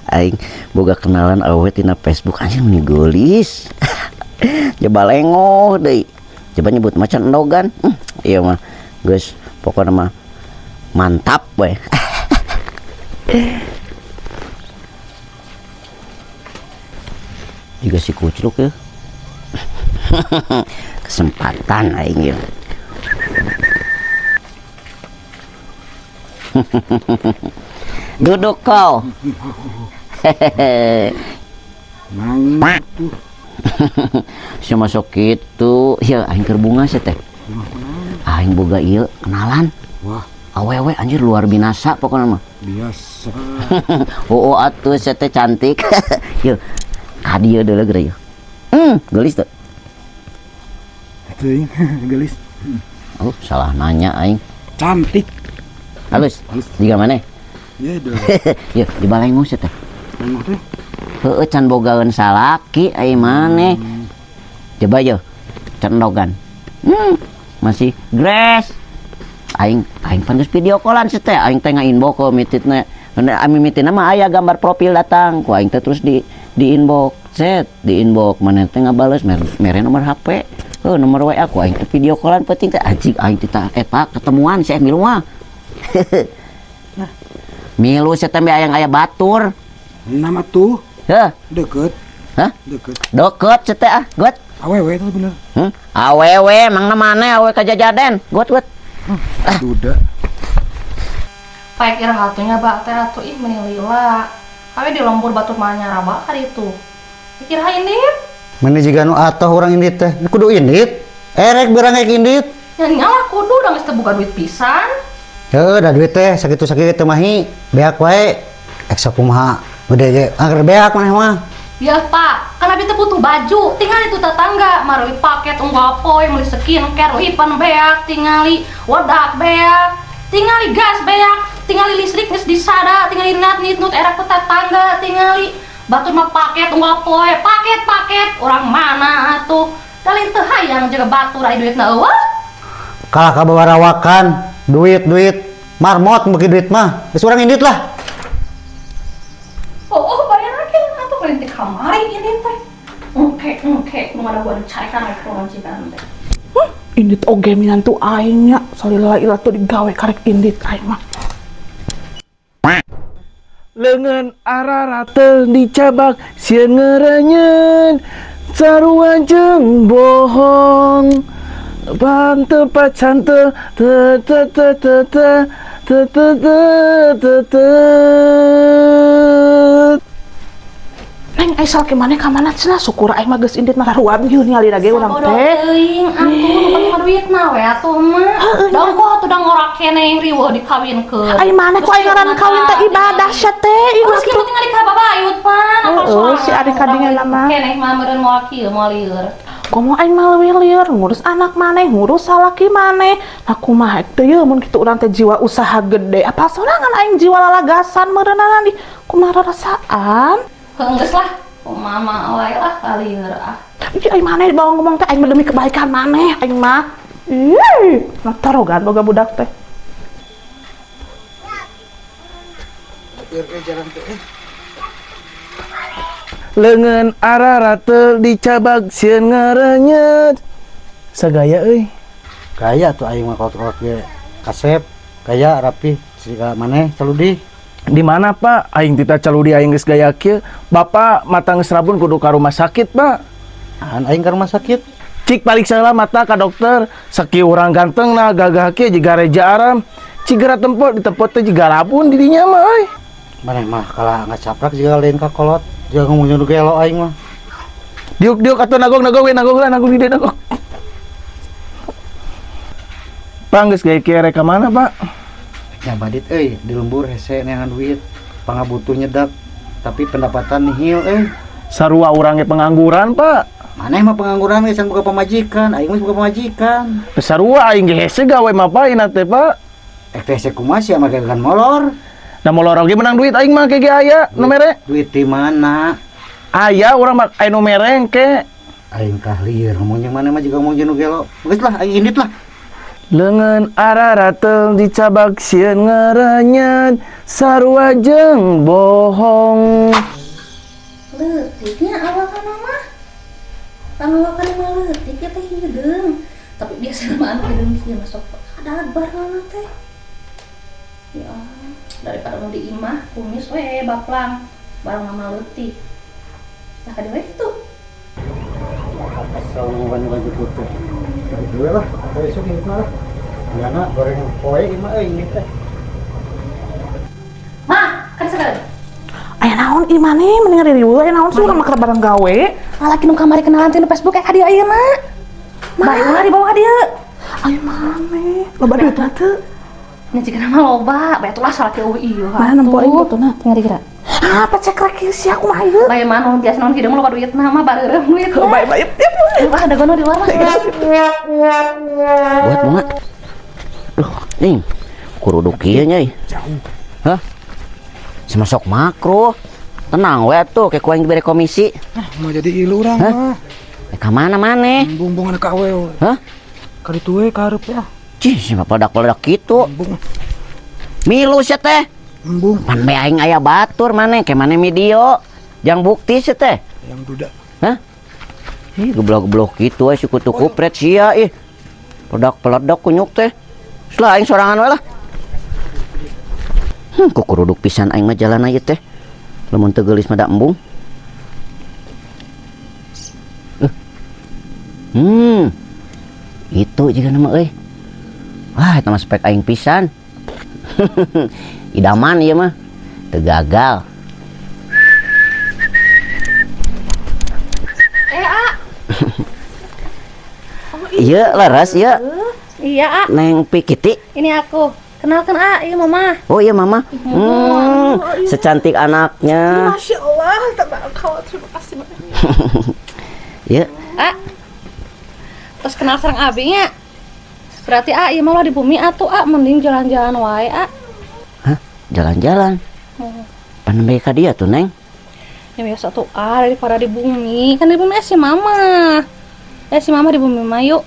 Aing boga kenalan awewe tina Facebook anjing meni geulis. Coba lengoh deui. Coba nyebut macan endogan. Ieu mah geus pokona mah mantap we. Juga si kucluk ya. Kesempatan aing ieu. Duduk kau. Mang tuh. Si masuk gitu, ya aing keur bunga sih teh. Aing boga ieu kenalan. Wah. Awewe anjir luar binasa pokoknya mah. Biasa. Oh, atuh sih teh cantik. Yeuh, ka dieu deuleu geura yeuh. Geulis teu? Teuing, geulis. Oh, salah nanya aing. Cantik. Halus. Jiga maneh? Iya, dong. Yeuh, di balengoh sih teh. Balengoh teh? Heeh, can bogaeun salaki ai maneh. Coba yeuh, cendogan. Masih grace. Aing pan geus video callan sih teh, aing teh nga-inbox ke mititna. Ami mitina mah aya gambar profil datang, ku aing teh terus di inbox, set di inbox maneh teh ngabales mere nomor HP. Heuh, nomor WA ku aing teh video callan penting teh anjing aing teh eta ketemuan si milu mah. Nah. Milu si teh aya aya batur. Nama tuh. Heh. Deket. Hah? Deket. Deket si teh ah, got. Awewe itu bener. Awewe mangna maneh awewe kajajaden. Got got. Duda. Paek ira hatunya bak teh atuh ih meni lila. Kami di lembur batur mah nyaraba kali itu. Dikira indit. Meni jiga nu atoh urang indit teh. Kudu indit. Erek berang rek indit. Nya nyalah kudu da geus teu boga duit pisan. Heuh, da duit teh sakitu-sakitu teu mahi, beak wae. Ek sakumaha gede ge angger beak maneh mah. Ya Pak, kan abi teh butuh baju, tingali itu tetangga, mareli paket unggal poe, meuli skincare, lipan beak, tingali wedak beak, tingali gas beak, tingali listrik geus disada, tingali nat nit nut era ku tetangga, tingali batur mah paket unggal poe, paket-paket, orang mana atuh, dalin teu hayang jaga batur ai duitna eueuh. Kalah ka bawarawakan, duit-duit, marmot beuki duit mah, geus urang indit lah. Oh, bayar lagi atuh lain teh kamari ini teh. Engke, nu ada gua dicarekan we ku majikan teh. Indit oge minantu aing nya, salila ila tuh digawe karek indit aing mah. Leungeun ararateul dicabak sieun ngeureunyeun, sarua jeung bohong. Pante pacante te te te te te te te te te. Neng ai salaki maneh ka mana cenah syukur aing mah geus indit mah ruab ieu ningali lagi urang teh. Teuing atuh nu penting duitna we atuh mah. Dongkoh atuh da ngorak keneh riweuh dikawinkeun. Ai maneh ku aing ngaran kawin teh ibadah sia teh. Geus kieu tingali ka babayut pan. Heeh, si ari kadingan mah. Keneh mah meureun moal kieu moal lieur. Komo aing mah leuwih lieur ngurus anak maneh, ngurus salaki maneh. Nah kumaha teh yeuh mun kitu urang teh jiwa usaha gede. Apa sorangan aing jiwa lalagasan meureunana di kumaha rarasaan? Geus lah, kumaha mah wae lah kalieur ah. Ih aing maneh dibawa ngomong teh aing mah demi kebaikan maneh aing mah. Ih, tarogan boga budak teh. Leungeun ararateul dicabak sieun ngeureunyeut. Sagaya euy. Gaya tuh aing mah kolot-kolot ge kasep, gaya rapi siga maneh caludi. Di mana Pak? Aing tita caludi aing geus gaya kieu. Bapak mata geus rabun kudu ka rumah sakit, Pak. An aing ka rumah sakit. Cik balik salah mata ka dokter, sakieu urang ganteng nah gagah kieu jiga Reja Aram. Cigera tempo ditempot teh jiga rabun di dinya mah euy. Maneh mah kalah ngacaprak jiga lain ka kolot. Jangan ngomong jeung gelo aing mah. Diuk-diuk atuh nagong-nagong we nagong lah nagong di dieu nagong. Pak geus gaya kieu rek ka mana, Pak? Ya badit euy, di lembur hese neangan duit, pangabutuh nyedak, tapi pendapatan nihil euy. Sarua urang ge pengangguran, Pak. Maneh mah pengangguran ge can boga pamajikan, aing mah boga pamajikan. Sarua aing ge hese gawe mah Pak ina teh, Pak. Eh teh hese kumaha sia mah gagan molor. Nah molor oge menang duit aing mah ke ge aya nu mere. Duit di mana? Aya urang mah aya nu mere engke. Aing kah lieur ngomong jeung maneh mah jiga ngomong jeung nu gelo. Geus lah aing indit lah. Leungeun ararateul dicabak sieun ngeureunyeut, Sarua jeung bohong. Leutiknya awakan mah. Panawakan mah leutik ya teh hideung. Tapi biasa mah anu hideung kieu masuk ada barang teh. Ya daripada mau di imah kumis we baplang barang mah leutik. Tah ka dieu kitu. Asal baju putih. Dua lah, atau esok ini mah lah. Ngana goreng poe imah euy ini teh. Mah, kan sekali. Aya naon imah nih, mending riweuh aya naon sih urang mah keur bareng gawe. Lalaki nu kamari kenalan teh nu Facebook ka dieu ayeuna. Bae ulah dibawa ka dieu. Ayo maneh, loba duit mah teu. Nya jigana mah loba, bae atulah salaki eueuh ieu. Mana nempo aing fotona? Tinggal dikira. Ah, pecekrek sih aku mah ieu. Bae mah nu biasa naon hideung loba duitna mah bareureum duit. Bae bae. Wah, ada gono di luar mah. Buat bunga. Duh, ning. Kuruduk kieu nya. Jauh. Hah? Semasok makro. Tenang we atuh, kayak ku aing dibere komisi. Ah, mau jadi ilu urang mah. Ka mana maneh? Embung-embung ka awewe. Hah? Ka ditu we ka hareup ya. Cih, si peledak-peledak kitu. Embung. Milu sia teh. Embung. Pan be aing aya batur maneh, ke maneh video. Jang bukti sia teh. Yang duda. Hah? Ih, geblok-geblok kitu we si kutu kupret sia ih. Peledak-peledak kunyuk teh. Lah aing sorangan we lah. Kukuruduk pisan aing mah jalan ieu teh. Lamun teu geulis mah da embung. Itu juga nama euy. Wah, eta mah spek aing pisan. Idaman ieu mah. Teu gagal. A. Iya, leres ieu. Iya, A. Neng Pikiti. Ini aku. Kenalkan A, iya mama. Oh iya mama. Secantik anaknya. Masya Allah, tabarakallah, terima kasih banyak. Iya. A. Terus kenal sareng abinya. Berarti A, iya malah di bumi atuh A, mending jalan-jalan wae A. Hah? Jalan-jalan? Pan nembe ka dia tuh, Neng. Ya biasa tuh A, daripada di bumi. Kan di bumi si mama. Si mama di bumi mah yuk.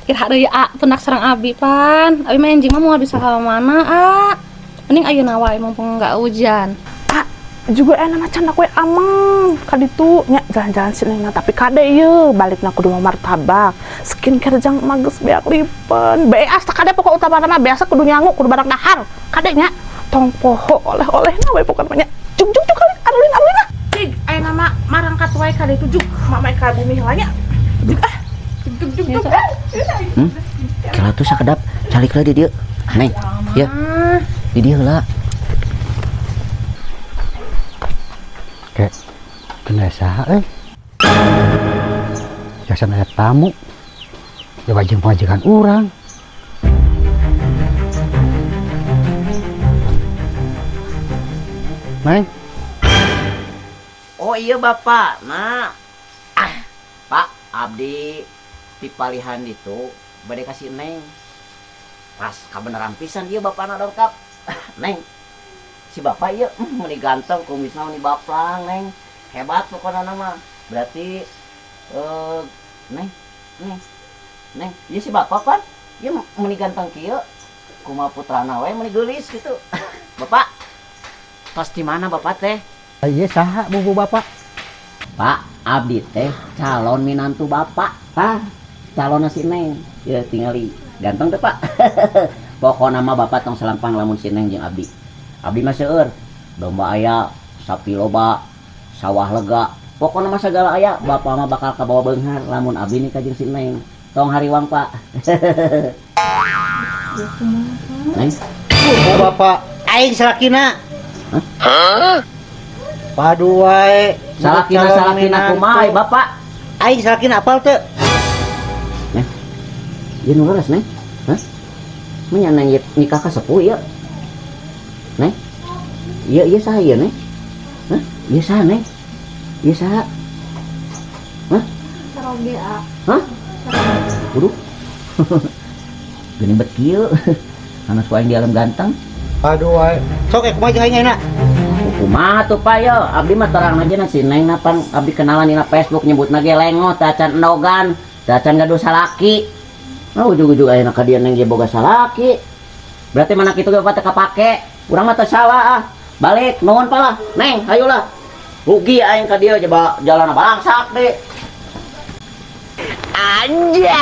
Kira deui A, pendak sareng abi pan. Abi mah enjing mah moal bisa ka mana A. Mending ayeuna wae mumpung enggak hujan. A, juga enak macan aku ameng ka ditu nya jalan-jalan si Neng tapi kade ieu balikna kudu martabak. Skincare jang mah geus beak lipen. Beas teh kade pokok utamana mah biasa kudu nyangu kudu barang dahar. Kade nya tong poho oleh-olehna we pokona nya. Jug jug jug alulin alulin ah. Cig ayeuna mah marangkat wae ka ditu jug mama ka bumi heula nya. Jug ah. Jug jug jug. Kira tuh sakedap calik lah di dieu. Neng, ya. Di dieu heula. Kayak kena saha euy. Jasan aya tamu. Ya wajeng pamajikan urang. Neng. Oh iya Bapak, nah. Ah, Pak, abdi pipalihan itu bade kasih Neng. Pas kabeneran pisan ieu bapana dongkap. Neng. Si bapak ieu meuni ganteng kumisna meuni baplang, Neng. Hebat pokona mah. Berarti Neng, Neng. Neng, ieu si bapak pan ieu meuni ganteng kieu. Kumaha putrana we meuni geulis kitu. Bapak. Tos di mana bapak teh? Ieu saha bubu bapak? Pak, abdi teh calon minantu bapak. Tah, calon si Neng. Ya tingali ganteng teh, Pak. Pokona mah bapak tong selampang lamun si Neng jeung abdi. Abdi mah seueur, domba aya, sapi loba, sawah lega. Pokona mah sagala aya, bapak mah bakal kabawa beunghar lamun abdi nikah jeung si Neng. Tong hariwang, Pak. Neng. Bubu bapak, aing salakina. Hah? Padu wae. Salakina salakina kumaha bapak? Aing salakina apal teu? Neng. Ieu nu leres, Neng. Hah? Menya Neng nikah ka sepuh ieu. Neng. Ieu ieu saha ieu, Neng? Hah? Ieu saha, Neng? Ieu saha? Hah? Saroge, A. Hah? Waduh. Geuning bet kieu. Anas ku aing di alam ganteng. Aduh wae. Sok kumaha jeung aing ayeuna? Kumaha tuh Pak yo, abdi mah terang aja na si Neng na pan abdi kenalan dina Facebook nyebutna ge lengoh teh acan endogan, teh acan gaduh salaki. Nah ujug-ujug ayeuna ka dieu Neng ge boga salaki. Berarti mana kitu ge bapak teh kapake. Urang mah teu salah ah. Balik nuhun pala. Neng, hayolah. Rugi aing ka dieu coba jalan balangsak deui. Anjay.